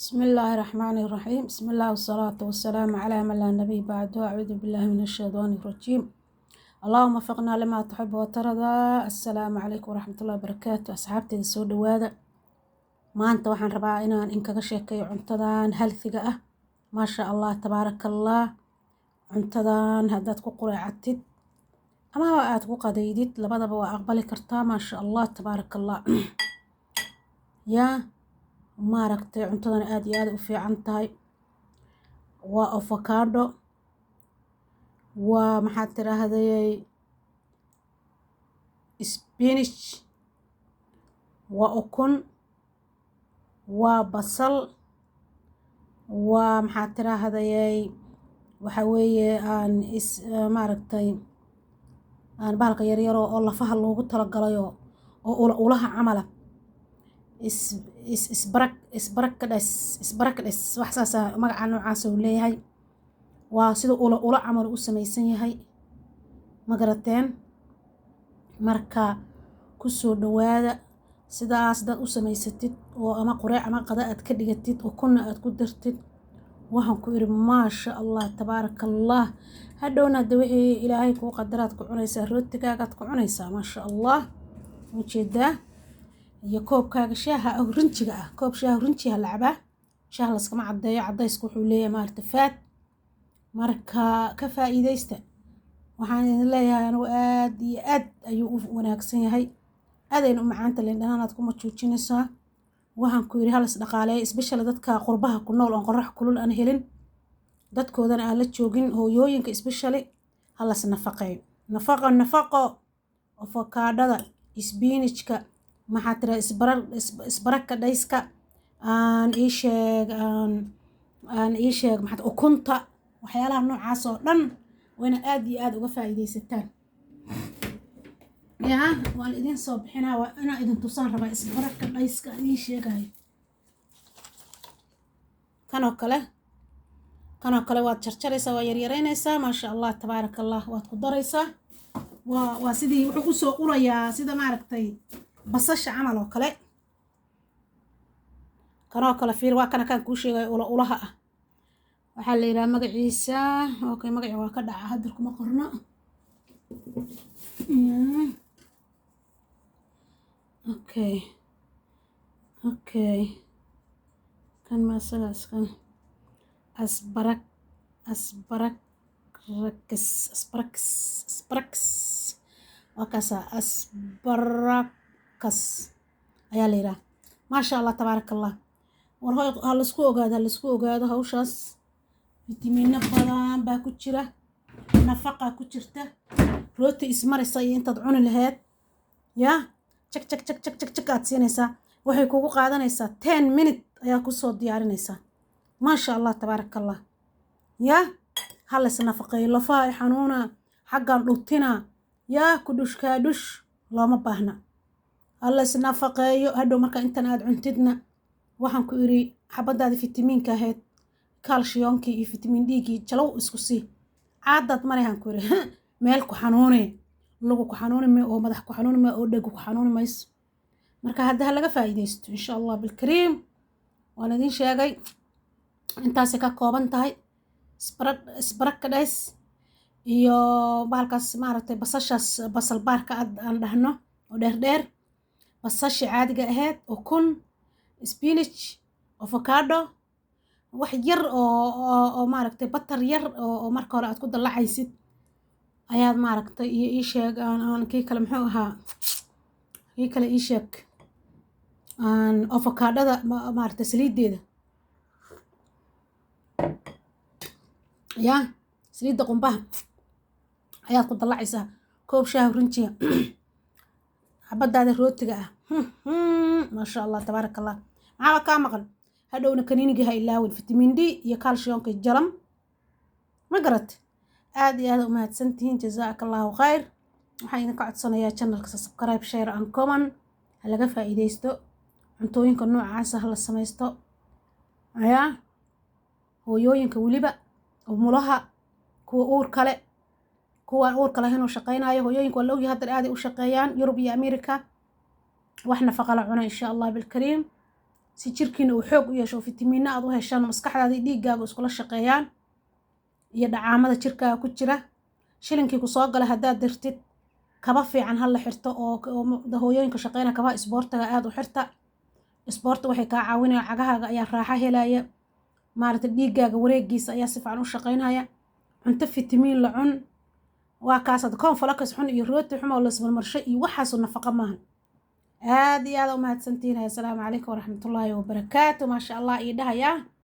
بسم الله الرحمن الرحيم. بسم الله والصلاة والسلام على من لا نبي بعده. أعوذ بالله من الشيطان الرجيم. اللهم وفقنا لما تحب وترضى. السلام عليكم ورحمة الله وبركاته. Asxaabteyda, soo dhawaada. Maanta waxaan rabaa inaan inkaga sheekeeyo cuntadan healthy-ga ah. Maasha Allah, tabaaraka Allah. Cuntadan haddaad ku qureecatid ama aad ku qadaydid, labadaba waa aqbali kartaa. Maasha Allah, tabaaraka Allah. Yaa maaragtay, cuntadan aad iyo aad u fiican tahay. Waa avocado, waa, maxaad tiraahday, spinach, waa ukun, waa basal, waa, maxaad tiraahday, waxa weeye aan is maaragtay aan bahalka yaryaro oo lafaha loogu talagalayo oo ula ulaha camala, is is isbarag isbarakadhes isbarakadhes, wax saasa magaca noocaas uu leeyahay. Waa sida ula ula camal u samaysan yahay, ma garateen? Marka kusoo dhawaada. Sidaas hadaad u samaysatid oo ama qureec ama qada aad ka dhigatid, ukunna aad ku dartid, waxaan ku idhi, maasha Allah, tabaaraka Allah. Hadhowna hadda wixii Ilaahay kuu qadaraad ku cunaysaa, rootigaagaad ku cunaysaa. Maasha Allah, ujeedaa, iyo koobkaaga shaaha ah rinjiga ah. Koob shaaha rinjiha la cabaa, shaaha laskama caddeeyo. Cadayska wuxuu leeyahay, maarata, fat. Marka ka faa'iidaysta. Waxaan idin leeyahay anigu, aad iyo aad ayuu u wanaagsan yahay, aadayna u macaanta. Liin dhanaanaad ku majuujinaysaa. Waxaan ku yidhi, halas dhaqaaleeya, especially dadka qurbaha ku nool oon qorax kulul aan helin, dadkoodana aan la joogin, hooyooyinka especially, halas nafaqeeyo. Nafaqo, nafaqo. Avocado-da, spinach-ka, maxaa tira, isbaraka dhayska, aan ii sheeg, aan ii sheeg, maxaa, ukunta, waxyaalaha noocaas oo dhan waa inaad aad iyo aad uga faa'iidaysataan. Yaa waan idin soo bixinaa, waa inaan idin tusaan rabaa isbaraka dhayska aan ii sheegayo. Kanoo kale, kanoo kale waad jarjaraysaa, waa yaryaraynaysaa. Maasha Allah, tabaaraka Allah. Waad ku daraysaa. Waa sidii wuxuu usoo urayaa sida, maaragtay, basasha camal oo kale. Kanoo kale fiir, waa kana kaan kuu sheegayo ula ulaha ah. Waxaa la yidhaha magaciisa, okay, magaci waa ka dhaca, haddar kuma qorno. Okay, kan ma isaga iskan asparagus, asparagus, asparagus, waa kaasa, asparagus ayaa la yidhaha. Maasha Allah, tabaaraka Allah. War hoy, ha laisku ogaado, ha laisku ogaado hawshaas. Fitamiino badan baa ku jira, nafaqa ku jirta. Rooti ismaraysa iyo intaad cuni lahayd, yaa jag jag jag jag jag jag aad siinaysaa. Waxay kugu qaadanaysaa 10 minute ayaa kusoo diyaarinaysaa. Maasha Allah, tabaaraka Allah. Yaa ha lays nafaqeeyo. Lafaha i xanuuna, xaggan dhutina, yaa ku dhushkaa dhush, looma baahna. Ha lays nafaqeeyo. Hadhow marka intan aad cuntidna, waxaan ku idhi, xabadaadi fitamiinka ahayd, calcium-kii iyo fitamiin D-gii jalow isku sii caadaad malehan. Ku idhi, meel ku xanuune, lugu ku xanuuni may oo madax ku xanuuni may oo dhegu ku xanuuni mayso. Marka hadda ha laga faa'iidaysto, insha Allah bilkariim. Waan idin sheegay intaasay ka kooban tahay: isbarakadhays iyo bahalkaas, maaragtay, basashaas, basal baarka aan dhahno oo dheer dheer, basashii caadiga ahayd, ukun, spinach, avocado, wax yar oo maaragtay butter yar oo marka hore aad ku dallacaysid ayaad, maaragtay, iyo ii sheeg, aan kii kale muxuu ahaa, kii kale ii sheeg, aan avocado-da, maaragtay, saliiddeeda, yaa saliidda qumbaha ayaad ku dallacaysaa. Koob shaah rinjiya, xabadaada rootiga ah. Maasha Allah, tabaaraka Allah. Maxaaba kaa maqan? Hadhowna kaniinigii ha ilaawin, fitamiin D iyo calcium-ka jalam. Ma garat? Aad iyo aad umahadsantihiin. Jazaaka Allahu khayr. Waxaan idinka codsanayaa channel-ka subscribe, share and comment. Ha laga faa'iidaysto cuntooyinka noocaasa, ha la samaysto. Ayaa hooyooyinka, weliba umulaha, kuwa uur kale, kuwa uurka lahayn oo shaqaynayo. Hooyooyinka waa la ogyahay, haddana aaday u shaqeeyaan Yurub iyo America. Wax nafaqa la cuna, insha Allah bilkariim. Si jirkiina uu xoog u yeesho oo fitamiino aad u heshaan, maskaxdaada iyo dhiiggaaga iskula shaqeeyaan iyo dhacaamada jirkaaga ku jira. Shilinkii ku soo gala haddaad dirtid, kaba fiican ha la xirto oo hooyooyinka shaqeynaya kabaha isboortiga aada u xirta. Isboorta waxay kaa caawinaya, cagahaaga ayaa raaxo helaya, maaragtay, dhiiggaaga wareegiisa ayaa si fiican u shaqeynaya. Cunto fitamiin la cun. Waa kaas hadda cornflakes xun iyo rooti xum oo laismarmarsho iyo waxaasu nafaqo maahan. Aad iyo aad u mahadsantihiin. Assalaamu calaykum waraxmatullaahi wabarakaatu. Maasha Allah, ii dhahayaa.